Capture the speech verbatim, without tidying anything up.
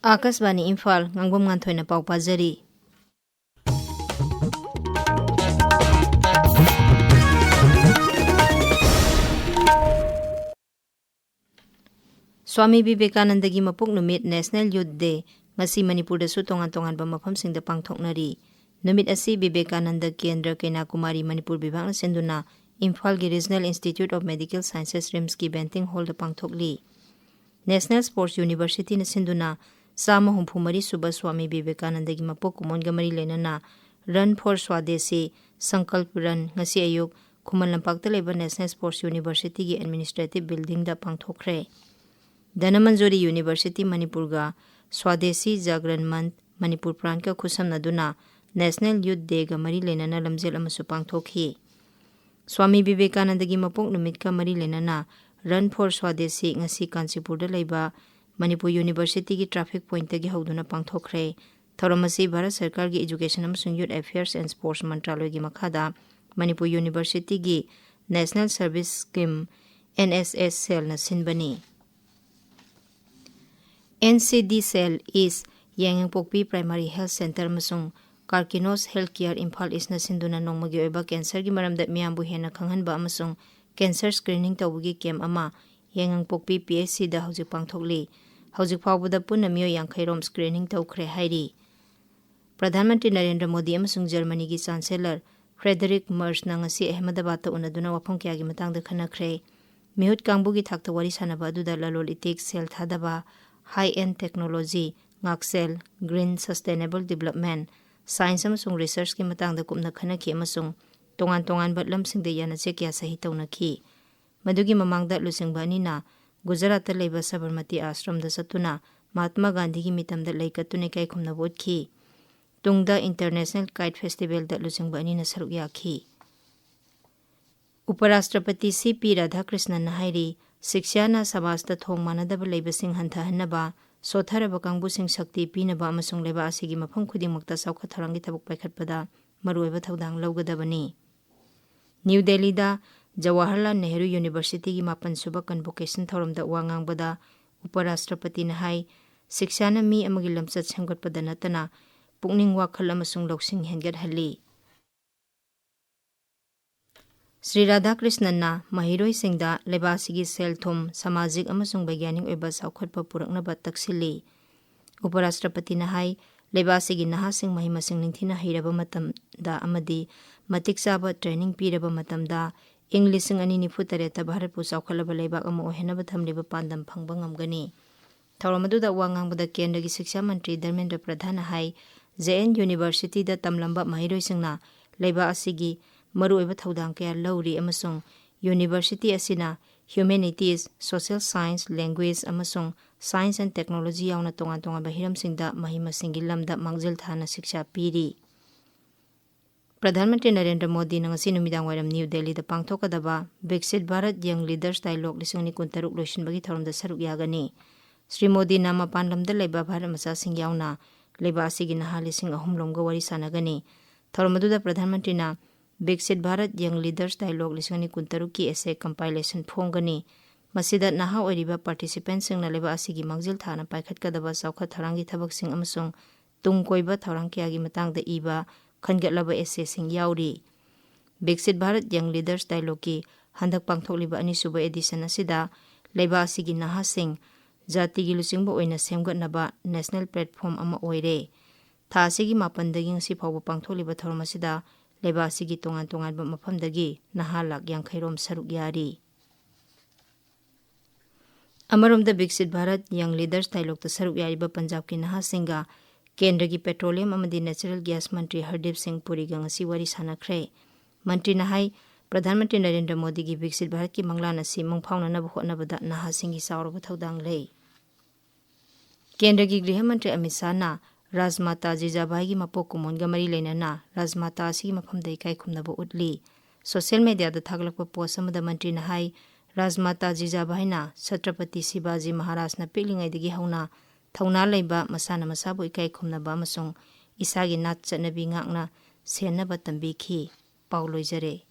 ꯑꯥꯀꯥꯁꯕꯥꯅꯤ ꯏꯝꯐꯥꯜ, ꯉꯥꯡꯕꯝ ꯉꯥꯟꯊꯣꯏꯅ ꯄꯥꯎ ꯄꯥꯖꯔꯤ꯫ ꯁ꯭ꯋꯥꯃꯤ ꯕꯤꯕꯦꯀꯥꯅꯟꯗꯒꯤ ꯃꯄꯣꯛ ꯅꯨꯃꯤꯠ, National Youth Day, ꯉꯁꯤ ꯃꯅꯤꯄꯨꯔꯗꯁꯨ ꯇꯣꯉꯥꯟ ꯇꯣꯉꯥꯟꯕ ꯃꯐꯝꯁꯤꯡꯗ ꯄꯥꯡꯊꯣꯛꯅꯔꯤ꯫ ꯅꯨꯃꯤꯠ ꯑꯁꯤ ꯕꯤꯕꯦꯀꯥꯅꯟꯗ ꯀꯦꯟꯗ꯭ꯔ ꯀꯩꯅꯥꯀꯨꯃꯥꯔꯤ ꯃꯅꯤꯄꯨꯔ ꯕꯤꯚꯥꯛꯅ ꯁꯤꯟꯗꯨꯅ ꯏꯝꯐꯥꯜꯒꯤ Regional Institute of Medical Sciences, RIMSꯀꯤ Benting Hallꯗ ꯄꯥꯡꯊꯣꯛꯂꯤ꯫ National Sports Universityꯅ ꯁꯤꯟꯗꯨꯅ ꯆꯥꯝꯃ ꯍꯨꯝꯐꯨ ꯃꯔꯤ ꯁꯨꯕ ꯁ꯭ꯋꯥꯃꯤ ꯕꯤꯕꯦꯀꯥꯅꯟꯗꯒꯤ ꯃꯄꯣꯛ ꯀꯨꯝꯑꯣꯟꯒ ꯃꯔꯤ ꯂꯩꯅꯅ Run for Swadeshi Sankalp Run ꯉꯁꯤ ꯑꯌꯨꯛ ꯈꯨꯃꯟ ꯂꯝꯄꯥꯛꯇ ꯂꯩꯕ National Sports Universityꯒꯤ Administrative Buildingꯗ ꯄꯥꯡꯊꯣꯛꯈ꯭ꯔꯦ꯫ Dhanamanjuri University ꯃꯅꯤꯄꯨꯔꯒ Swadeshi Jagran Manch Manipur ꯄ꯭ꯔꯥꯟꯠꯀ ꯈꯨꯠꯁꯝꯅꯗꯨꯅ National Youth Dayꯒ ꯃꯔꯤ ꯂꯩꯅꯅ ꯂꯝꯖꯦꯜ ꯑꯃꯁꯨ ꯄꯥꯡꯊꯣꯛꯈꯤ꯫ ꯁ꯭ꯋꯥꯃꯤ ꯕꯤꯕꯦꯀꯥꯅꯟꯗꯒꯤ ꯃꯄꯣꯛ ꯅꯨꯃꯤꯠꯀ ꯃꯔꯤ ꯂꯩꯅꯅ Run for Swadeshi ꯉꯁꯤ ꯀꯥꯟꯆꯤꯄꯨꯔꯗ ꯂꯩꯕ ꯃꯅꯤꯄꯨꯔ Universityꯒꯤ traffic pointꯇꯒꯤ ꯍꯧꯗꯨꯅ ꯄꯥꯡꯊꯣꯛꯈ꯭ꯔꯦ꯫ ꯊꯧꯔꯝ ꯑꯁꯤ ꯚꯥꯔꯠ ꯁꯔꯀꯥꯔꯒꯤ Education ꯑꯃꯁꯨꯡ Youth Affairs and Sports ꯃꯟꯇ꯭ꯔꯥꯂꯣꯏꯒꯤ ꯃꯈꯥꯗ Manipur Universityꯒꯤ National Service Scheme, NSS cellꯅ ꯁꯤꯟꯕꯅꯤ꯫ NCD cell East, ꯌꯥꯏꯉꯪꯄꯣꯛꯄꯤ Primary Health Centre ꯑꯃꯁꯨꯡ Karkinos Healthcare Imphal Eastꯅ ꯁꯤꯟꯗꯨꯅ ꯅꯣꯡꯃꯒꯤ ꯑꯣꯏꯕ cancerꯒꯤ ꯃꯔꯝꯗ ꯃꯤꯌꯥꯝꯕꯨ ꯍꯦꯟꯅ ꯈꯪꯍꯟꯕ ꯑꯃꯁꯨꯡ cancer screening ꯇꯧꯕꯒꯤ camp ꯑꯃ ꯌꯥꯏꯉꯪꯄꯣꯛꯄꯤ PHCꯗ ꯍꯧꯖꯤꯛ ꯄꯥꯡꯊꯣꯛꯂꯤ꯫ ꯍꯧꯖꯤꯛ ꯐꯥꯎꯕꯗ ꯄꯨꯟꯅ ꯃꯤꯑꯣꯏ ꯌꯥꯡꯈꯩ ꯔꯣꯝ screening ꯇꯧꯈ꯭ꯔꯦ ꯍꯥꯏꯔꯤ꯫ ꯄ꯭ꯔꯙꯥꯟ ꯃꯟꯇ꯭ꯔꯤ ꯅꯔꯦꯟꯗ꯭ꯔ ꯃꯣꯗꯤ ꯑꯃꯁꯨꯡ ꯖꯔꯃꯅꯤꯒꯤ Chancellor Friedrich Merzꯅ ꯉꯁꯤ ꯑꯍꯃꯗꯕꯥꯗꯇ ꯎꯅꯗꯨꯅ ꯋꯥꯐꯝ ꯀꯌꯥꯒꯤ ꯃꯇꯥꯡꯗ ꯈꯟꯅꯈ꯭ꯔꯦ꯫ ꯃꯤꯍꯨꯠ ꯀꯥꯡꯕꯨꯒꯤ ꯊꯥꯛꯇ ꯋꯥꯔꯤ ꯁꯥꯟꯅꯕ ꯑꯗꯨꯗ ꯂꯂꯣꯟ ꯏꯇꯤꯛ, ꯁꯦꯜ ꯊꯥꯗꯕ, high-end technology, ꯉꯥꯛꯁꯦꯜ, green sustainable development, science ꯑꯃꯁꯨꯡ researchꯀꯤ ꯃꯇꯥꯡꯗ ꯀꯨꯞꯅ ꯈꯟꯅꯈꯤ ꯑꯃꯁꯨꯡ ꯇꯣꯉꯥꯟ ꯇꯣꯉꯥꯟꯕ ꯂꯝꯁꯤꯡꯗ ꯌꯥꯅꯆꯦ ꯀꯌꯥ ꯁꯍꯤ ꯇꯧꯅꯈꯤ꯫ ꯃꯗꯨꯒꯤ ꯃꯃꯥꯡꯗ ꯂꯨꯆꯤꯡꯕ ꯑꯅꯤꯅ ꯒꯨꯖꯔꯥꯠꯇ ꯂꯩꯕ ꯁꯕꯔꯃꯇꯤ ꯑꯥꯁ꯭ꯔꯝꯗ ꯆꯠꯇꯨꯅ ꯃꯍꯥꯠꯃꯥ ꯒꯥꯟꯙꯤꯒꯤ ꯃꯤꯇꯝꯗ ꯂꯩ ꯀꯠꯇꯨꯅ ꯏꯀꯥꯏ ꯈꯨꯝꯅꯕ ꯎꯠꯈꯤ꯫ ꯇꯨꯡꯗ International Kite Festivalꯗ ꯂꯨꯆꯤꯡꯕ ꯑꯅꯤꯅ ꯁꯔꯨꯛ ꯌꯥꯈꯤ꯫ ꯎꯄꯔꯥꯁꯇ꯭ꯔꯄꯇꯤ ꯁꯤ ꯄꯤ ꯔꯥꯙꯥꯀ꯭ꯔꯤꯁꯅꯟꯅ ꯍꯥꯏꯔꯤ, ꯁꯤꯛꯁꯥꯅ ꯁꯃꯥꯖꯇ ꯊꯣꯡ ꯃꯥꯟꯅꯗꯕ ꯂꯩꯕꯁꯤꯡ ꯍꯟꯊꯍꯟꯅꯕ, ꯁꯣꯠꯊꯔꯕ ꯀꯥꯡꯕꯨꯁꯤꯡ ꯁꯛꯇꯤ ꯄꯤꯅꯕ ꯑꯃꯁꯨꯡ ꯂꯩꯕꯥꯛ ꯑꯁꯤꯒꯤ ꯃꯐꯝ ꯈꯨꯗꯤꯡꯃꯛꯇ ꯆꯥꯎꯈꯠ ꯊꯧꯔꯥꯡꯒꯤ ꯊꯕꯛ ꯄꯥꯏꯈꯠꯄꯗ ꯃꯔꯨꯑꯣꯏꯕ ꯊꯧꯗꯥꯡ ꯂꯧꯒꯗꯕꯅꯤ꯫ ꯅ꯭ꯌꯨ ꯗꯦꯜꯂꯤꯗ ꯖꯋꯥꯍꯔꯂꯥꯜ ꯅꯦꯍꯔꯨ Universityꯒꯤ ꯃꯥꯄꯟ ꯁꯨꯕ convocation ꯊꯧꯔꯝꯗ ꯋꯥ ꯉꯥꯡꯕꯗ ꯎꯄꯔꯥꯁꯇ꯭ꯔꯄꯇꯤꯅ ꯍꯥꯏ, ꯁꯤꯛꯁꯥꯅ ꯃꯤ ꯑꯃꯒꯤ ꯂꯝꯆꯠ ꯁꯦꯝꯒꯠꯄꯗ ꯅꯠꯇꯅ ꯄꯨꯛꯅꯤꯡ ꯋꯥꯈꯜ ꯑꯃꯁꯨꯡ ꯂꯧꯁꯤꯡ ꯍꯦꯟꯒꯠꯍꯜꯂꯤ꯫ ꯁ꯭ꯔꯤ ꯔꯥꯙꯥꯀ꯭ꯔꯤꯁꯅꯟꯅ ꯃꯍꯩꯔꯣꯏꯁꯤꯡꯗ ꯂꯩꯕꯥꯛ ꯑꯁꯤꯒꯤ ꯁꯦꯜ-ꯊꯨꯝ, ꯁꯃꯥꯖꯤꯛ ꯑꯃꯁꯨꯡ ꯕꯩꯒ꯭ꯌꯥꯅꯤꯛ ꯑꯣꯏꯕ ꯆꯥꯎꯈꯠꯄ ꯄꯨꯔꯛꯅꯕ ꯇꯛꯁꯤꯜꯂꯤ꯫ ꯎꯄꯔꯥꯁꯇ꯭ꯔꯄꯇꯤꯅ ꯍꯥꯏ, ꯂꯩꯕꯥꯛ ꯑꯁꯤꯒꯤ ꯅꯍꯥꯁꯤꯡ ꯃꯍꯩ ꯃꯁꯤꯡ ꯅꯤꯡꯊꯤꯅ ꯍꯩꯔꯕ ꯃꯇꯝꯗ ꯑꯃꯗꯤ ꯃꯇꯤꯛ ꯆꯥꯕ training ꯄꯤꯔꯕ ꯃꯇꯝꯗ ꯏꯪ ꯂꯤꯁꯤꯡ ꯑꯅꯤ ꯅꯤꯐꯨ ꯇꯔꯦꯠꯇ ꯚꯥꯔꯠꯄꯨ ꯆꯥꯎꯈꯠꯂꯕ ꯂꯩꯕꯥꯛ ꯑꯃ ꯑꯣꯏꯍꯟꯅꯕ ꯊꯝꯂꯤꯕ ꯄꯥꯟꯗꯝ ꯐꯪꯕ ꯉꯝꯒꯅꯤ꯫ ꯊꯧꯔꯝ ꯑꯗꯨꯗ ꯋꯥ ꯉꯥꯡꯕꯗ ꯀꯦꯟꯗ꯭ꯔꯒꯤ ꯁꯤꯛꯁꯥ ꯃꯟꯇ꯭ꯔꯤ ꯙꯔꯃꯦꯟꯗ꯭ꯔ ꯄ꯭ꯔꯙꯥꯟꯅ ꯍꯥꯏ, ꯖꯦ ꯑꯦꯟ ꯌꯨꯅꯤꯚꯔꯁꯤꯇꯤꯗ ꯇꯝꯂꯝꯕ ꯃꯍꯩꯔꯣꯏꯁꯤꯡꯅ ꯂꯩꯕꯥꯛ ꯑꯁꯤꯒꯤ ꯃꯔꯨꯑꯣꯏꯕ ꯊꯧꯗꯥꯡ ꯀꯌꯥ ꯂꯧꯔꯤ ꯑꯃꯁꯨꯡ ꯌꯨꯅꯤꯚꯔꯁꯤꯇꯤ ꯑꯁꯤꯅ humanities, social science, language ꯑꯃꯁꯨꯡ science and technology ꯌꯥꯎꯅ ꯇꯣꯉꯥꯟ ꯇꯣꯉꯥꯟꯕ ꯍꯤꯔꯝꯁꯤꯡꯗ ꯃꯍꯩ ꯃꯁꯤꯡꯒꯤ ꯂꯝꯗ ꯃꯥꯡꯖꯤꯜ ꯊꯥꯅ ꯁꯤꯛꯁꯥ ꯄꯤꯔꯤ꯫ ꯄ꯭ꯔꯙꯥꯟ ꯃꯟꯇ꯭ꯔꯤ ꯅꯔꯦꯟꯗ꯭ꯔ ꯃꯣꯗꯤꯅ ꯉꯁꯤ ꯅꯨꯃꯤꯗꯥꯡ ꯋꯥꯏꯔꯝ ꯅ꯭ꯌꯨ ꯗꯦꯜꯂꯤꯗ ꯄꯥꯡꯊꯣꯛꯀꯗꯕ ꯕꯤꯛꯁꯤꯠ ꯚꯥꯔꯠ ꯌꯪ ꯂꯤꯗꯔꯁ ꯗꯥꯏꯂꯣꯒ ꯂꯤꯁꯤꯡ ꯑꯅꯤ ꯀꯨꯟꯇꯔꯨꯛ ꯂꯣꯏꯁꯤꯟꯕꯒꯤ ꯊꯧꯔꯝꯗ ꯁꯔꯨꯛ ꯌꯥꯒꯅꯤ꯫ ꯁ꯭ꯔꯤ ꯃꯣꯗꯤꯅ ꯃꯄꯥꯟ ꯂꯝꯗ ꯂꯩꯕ ꯚꯥꯔꯠ ꯃꯆꯥꯁꯤꯡ ꯌꯥꯎꯅ ꯂꯩꯕꯥꯛ ꯑꯁꯤꯒꯤ ꯅꯍꯥ ꯂꯤꯁꯤꯡ ꯑꯍꯨꯝ ꯂꯣꯝꯒ ꯋꯥꯔꯤ ꯁꯥꯟꯅꯒꯅꯤ꯫ ꯊꯧꯔꯝ ꯑꯗꯨꯗ ꯄ꯭ꯔꯙꯥꯟ ꯃꯟꯇ꯭ꯔꯤꯅ ꯕꯤꯛꯁꯤꯠ ꯚꯥꯔꯠ ꯌꯪ ꯂꯤꯗꯔꯁ ꯗꯥꯏꯂꯣꯒ ꯂꯤꯁꯤꯡ ꯑꯅꯤ ꯀꯨꯟꯇꯔꯨꯛꯀꯤ essay compilation ꯐꯣꯡꯒꯅꯤ꯫ ꯃꯁꯤꯗ ꯅꯍꯥ ꯑꯣꯏꯔꯤꯕ participantꯁꯤꯡꯅ ꯂꯩꯕꯥꯛ ꯑꯁꯤꯒꯤ ꯃꯥꯡꯖꯤꯜ ꯊꯥꯅ ꯄꯥꯏꯈꯠꯀꯗꯕ ꯆꯥꯎꯈꯠ ꯊꯧꯔꯥꯡꯒꯤ ꯊꯕꯛꯁꯤꯡ ꯑꯃꯁꯨꯡ ꯇꯨꯡ ꯀꯣꯏꯕ ꯊꯧꯔꯥꯡ ꯀꯌꯥꯒꯤ ꯃꯇꯥꯡꯗ ꯏꯕ ꯈꯟꯒꯠꯂꯕ essayꯁꯤꯡ ꯌꯥꯎꯔꯤ꯫ ꯕꯤꯛꯁꯤꯠ ꯚꯥꯔꯠ ꯌꯪ ꯂꯤꯗꯔꯁ ꯗꯥꯏꯂꯣꯒꯀꯤ ꯍꯟꯗꯛ ꯄꯥꯡꯊꯣꯛꯂꯤꯕ ꯑꯅꯤꯁꯨꯕ edition ꯑꯁꯤꯗ ꯂꯩꯕꯥꯛ ꯑꯁꯤꯒꯤ ꯅꯍꯥꯁꯤꯡ ꯖꯥꯇꯤꯒꯤ ꯂꯨꯆꯤꯡꯕ ꯑꯣꯏꯅ ꯁꯦꯝꯒꯠꯅꯕ national platform ꯑꯃ ꯑꯣꯏꯔꯦ꯫ ꯊꯥ ꯑꯁꯤꯒꯤ ꯃꯥꯄꯟꯗꯒꯤ ꯉꯁꯤ ꯐꯥꯎꯕ ꯄꯥꯡꯊꯣꯛꯂꯤꯕ ꯊꯧꯔꯝ ꯑꯁꯤꯗ ꯂꯩꯕꯥꯛ ꯑꯁꯤꯒꯤ ꯇꯣꯉꯥꯟ ꯇꯣꯉꯥꯟꯕ ꯃꯐꯝꯗꯒꯤ ꯅꯍꯥ ꯂꯥꯈ ꯌꯥꯡꯈꯩ ꯔꯣꯝ ꯁꯔꯨꯛ ꯌꯥꯔꯤ꯫ ꯑꯃꯔꯣꯝꯗ ꯕꯤꯛꯁꯤꯠ ꯚꯥꯔꯠ ꯌꯪ ꯂꯤꯗꯔꯁ ꯗꯥꯏꯂꯣꯒꯇ ꯁꯔꯨꯛ ꯌꯥꯔꯤꯕ ꯄꯟꯖꯥꯕꯀꯤ ꯅꯍꯥꯁꯤꯡꯒ ꯀꯦꯟꯗ꯭ꯔꯒꯤ petroleum ꯑꯃꯗꯤ natural gas ꯃꯟꯇ꯭ꯔꯤ ꯍꯔꯗꯤꯞ ꯁꯤꯡ ꯄꯨꯔꯤꯒ ꯉꯁꯤ ꯋꯥꯔꯤ ꯁꯥꯟꯅꯈ꯭ꯔꯦ꯫ ꯃꯟꯇ꯭ꯔꯤꯅ ꯍꯥꯏ, ꯄ꯭ꯔꯙꯥꯟ ꯃꯟꯇ꯭ꯔꯤ ꯅꯔꯦꯟꯗ꯭ꯔ ꯃꯣꯗꯤꯒꯤ ꯕꯤꯛꯁꯤꯠ ꯚꯥꯔꯠꯀꯤ ꯃꯪꯂꯥꯟ ꯑꯁꯤ ꯃꯪꯐꯥꯎꯅꯅꯕ ꯍꯣꯠꯅꯕꯗ ꯅꯍꯥꯁꯤꯡꯒꯤ ꯆꯥꯎꯔꯕ ꯊꯧꯗꯥꯡ ꯂꯩ꯫ ꯀꯦꯟꯗ꯭ꯔꯒꯤ ꯒ꯭ꯔꯤꯍ ꯃꯟꯇ꯭ꯔꯤ ꯑꯃꯤꯠ ꯁꯥꯍꯅ ꯔꯥꯖꯃꯥꯇꯥ ꯖꯤꯖꯥꯕꯥꯏꯒꯤ ꯃꯄꯣꯛ ꯀꯨꯝꯑꯣꯟꯒ ꯃꯔꯤ ꯂꯩꯅꯅ ꯔꯥꯖꯃꯥꯇꯥ ꯑꯁꯤꯒꯤ ꯃꯐꯝꯗ ꯏꯀꯥꯏ ꯈꯨꯝꯅꯕ ꯎꯠꯂꯤ꯫ Social mediaꯗ ꯊꯥꯒꯠꯂꯛꯄ post ꯑꯃꯗ ꯃꯟꯇ꯭ꯔꯤꯅ ꯍꯥꯏ, ꯔꯥꯖꯃꯥꯇꯥ ꯖꯤꯖꯥꯕꯥꯏꯅ ꯁꯇ꯭ꯔꯄꯇꯤ ꯁꯤꯕꯥꯖꯤ ꯃꯍꯥꯔꯥꯖꯅ ꯄꯤꯛꯂꯤꯉꯩꯗꯒꯤ ꯍꯧꯅ ꯊꯧꯅꯥ ꯂꯩꯕ, ꯃꯁꯥꯅ ꯃꯁꯥꯕꯨ ꯏꯀꯥꯏ ꯈꯨꯝꯅꯕ ꯑꯃꯁꯨꯡ ꯏꯁꯥꯒꯤ ꯅꯥꯠ ꯆꯠꯅꯕꯤ ꯉꯥꯛꯅ ꯁꯦꯟꯅꯕ ꯇꯝꯕꯤꯈꯤ꯫ ꯄꯥꯎ ꯂꯣꯏꯖꯔꯦ꯫